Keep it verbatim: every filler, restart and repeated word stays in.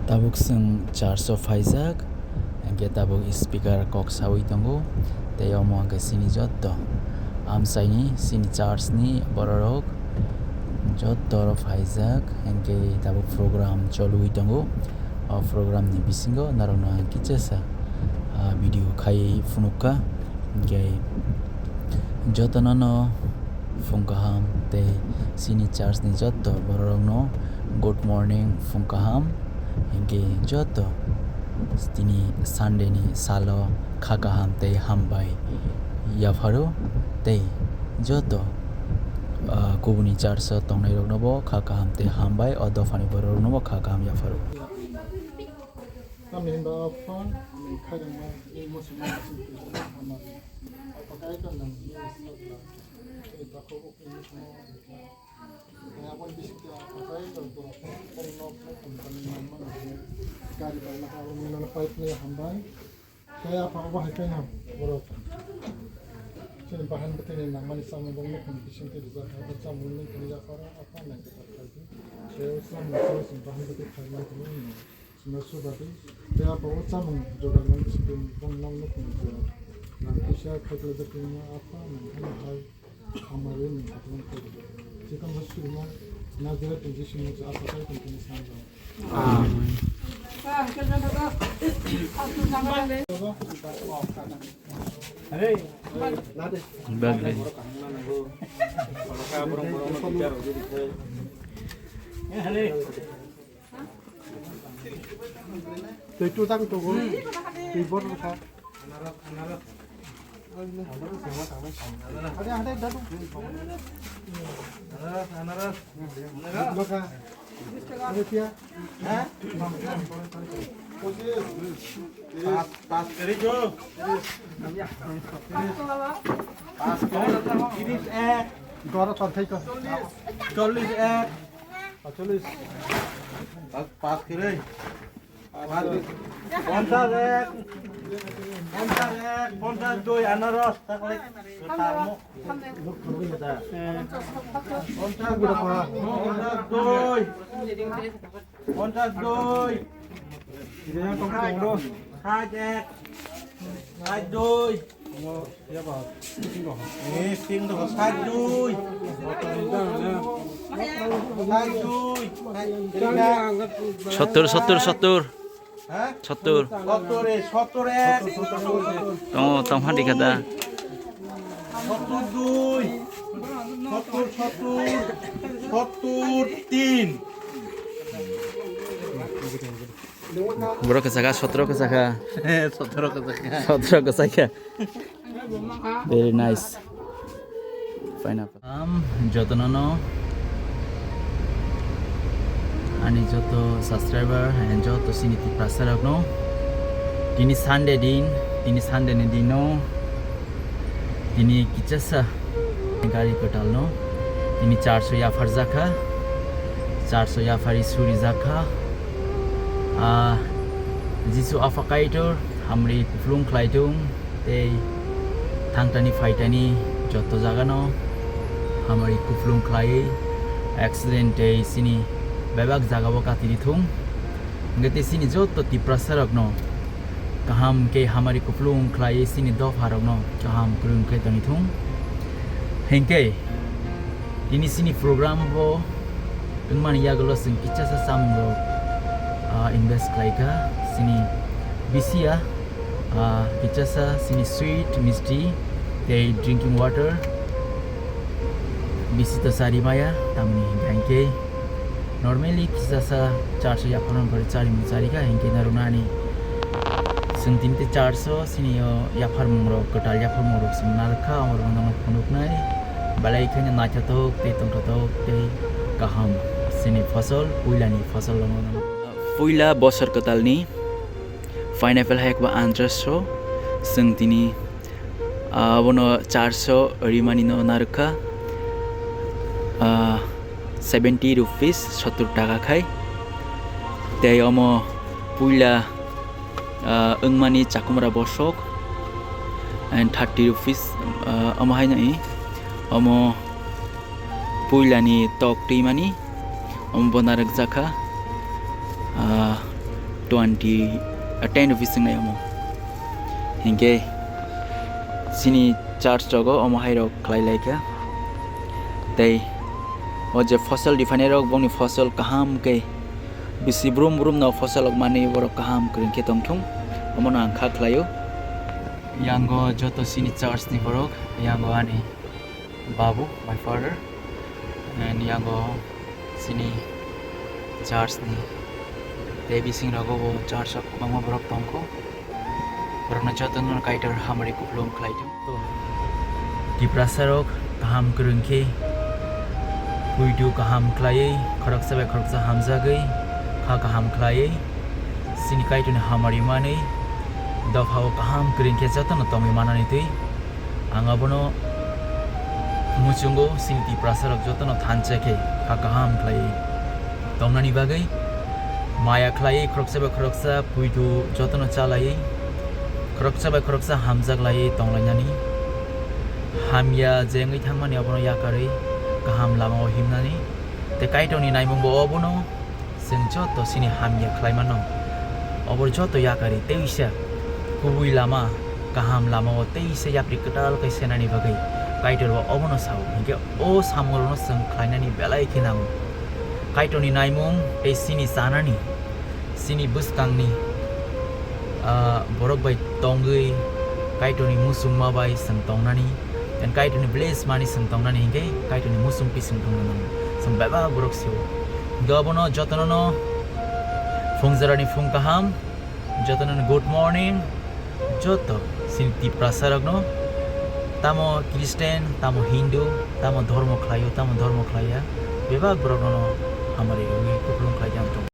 Tabuk chwng church o phaijak, hwnkhe tabuk speaker kok sawi tongo, tei omo hwnkhe chini jotto amchaini, chini church ni bororok jotto oro phaijak, hwnkhe tabuk program cholwi tongo. O program ni bisingo norokno ang kichasa, ah, video khai phunukha, hwnkhe jotono no phung kaham tei chini church ni jotto bororokno good morning, phung kaham. Hwnkhe joto tini Sunday ni salo kha kaham tei hambai yapharo tei joto, ah, kubuni church o tongnairokno bo kha kaham tei hambai, o dophani bororokno bo kha kaham yapharo. Tamni hwnba o phone ni khairokma ni muchungma muchung twijlak hamari. Apakai to nang ni sokla. Tei takhuk ukni muchungma twijlak. Tei aboni bisingtwi apakai to borok phone nok nok ni bani nangmani hwnwi gari bai lakha, aboni nangmani pipe ni hambai. Tei apha obo hai phano borok chini bahan bwtwini nangmani chamung bo nuk ni bisingtwi rijak kha, tei chamung nuk ni yapharo apha nang kwtal khaidi. Tei o chamung no chwng bahan bwtwi khaimani hwnwi no. Sumeswrwdi, tei abo o chamung jogar mani sitwng bong nang nukni jora. Nang kisa khaikhlai jakti wngya, apha nang thani hai hamari nang khatung khaidi. Chikon ha surima Nazareth ni Jisu ni apha kai tong kini sanjao. Amen. Hey. Bye bye. Tei tu tang tu go. Tei bor kha. Hade hade dadu. Anaras, anaras. Baka. Ade tia. Ha? Pas, pas kari jo. Pas kari. Tiris ek. Goro ton thai ko. Chollis ek. Pas, pas kiri. Pas, ponchas ek. Ponchas ek, ponchas dui, anaros, taklik, ketarmo. Ponchas, ponchas dui. Ponchas dui. Sait ek. Sait dui. Eh, sing to sait dui. Sait dui. Sottur, sottur, sottur. Ha? Sottur. Sottur, eh, sottur ek. Tong, tong hadi kata. Sottur dui. Sottur, sottur. Sottur tin. Borok kwchakha, sotro kwchakha. Sotro kwchakha. Sotro kwchakha. Very nice. Pineapple. Am, jotono no. Ani joto subscriber, and joto sini Tiprasa rok no. Tini Sunday din, tini Sunday ni din no. Tini kichasa gari kwtal no. Tini church o yaphar jakha. Church o yaphari suri jakha. Ah, Jisu Apha Kaitor, hamri kupulung khlai tung, tei thangtani phaitani joto jagano hamri kupulung khlai, accident tei sini bebak jagao katiri thung. Hingke tei sini joto Tiprasa rokno kaham khe hamari kupulung khlai, sini dopha rokno kaham kwrwng khe tongwi thung. Hingke tini sini program bo wngmani yagulo chwng kichasa chamung rok, ah, invest khlai kha. Sini bisi ya, ah, kichasa sini sweet, misti tei drinking water bisi to chari maya, tamni hingke hingke normally kichasa church o yapharmani pore charimung chari kha, hingke norokno ani chwng tini te church o sini o yapharmung rok, kwtal yapharmung rok chwng narwk kha, amo rok no phunuknai belai kheno naithothok tei tongthoktok tei kaham sini fosol, puila ni fosol rok no. Puila bosor kwtal ni pineapple hai khe bo androso chwng tini, ah, abono church o rimani no narwk kha, ah, seventy rupees, sottur taka khai. Tei omo puila, ah, wngmani chakumra bosok, and thirty rupees, ah, omo haino i, omo puilani tok twimani, omo bo narwk jakha, ah, Twenty, uh, ten rupees wngnai omo. Hinkhe chini church rogo omo hai rok khlai lai kha. Tei o je fosol riphainai rok, bongni fosol kaham khe bisi brum brum no fosol rok manwi borok kaham kwrwng khe tongthung, omono ang kha khlaio. Yango joto chini church ni borok, yango ani babu, my father, and yango chini church ni tei bising rogo bo church o kwbangma borok tongkho. Borokno jotono Kaitor hamari kupulung khlai thung. Tiprasa rok kaham kwrwng khe puitu kaham khlaiwi, khoroksa bai khoroksa hamjagwi, kha kaham khlaiwi, chini Kaitorni hamari manwi dophao kaham kwrwng khe jotono tongwi manani twi. Ang abono muchungo, chini Tiprasa rok jotono thansa khe kha kaham khlaiwi tongnani bagwi, maya khlaiwi, khoroksa bai khoroksa puitu jotono chalaiwi, khoroksa bai khoroksa hamjak laiwi tonglainani, hamya je wngwi thangmani abono yakarwi kaham lamao himnani. Tei Kaitorni naimungbo obono, chwng joto chini hamya khlaimano obo joto yakarwi teisa kubui lama, kaham lamao teisa yapri kwtal khe senani bagwi Kaitorbo obono sao. Hinkhe o samungrokno chwng khlainani belai khe nango. Kaitorni naimung tei chini chanani, chini bwskangni, ah, borok bai tongwi Kaitorni muchungma bai chwng tongnani, and Kaitorni bless mani chwng tongnani hinkhe Kaitorni muchungpi chwng tongna nango. Chwng bebak borok sio. Hinkhe obono jotono no phung jorani phung kaham, jotono no good morning, joto chini Tiprasa rokno, tamo Christian, tamo Hindu, tamo dhormo khlaio, tamo dhormo khlaiya, bebak borokno no hamari rwwi kupulung khlai tong.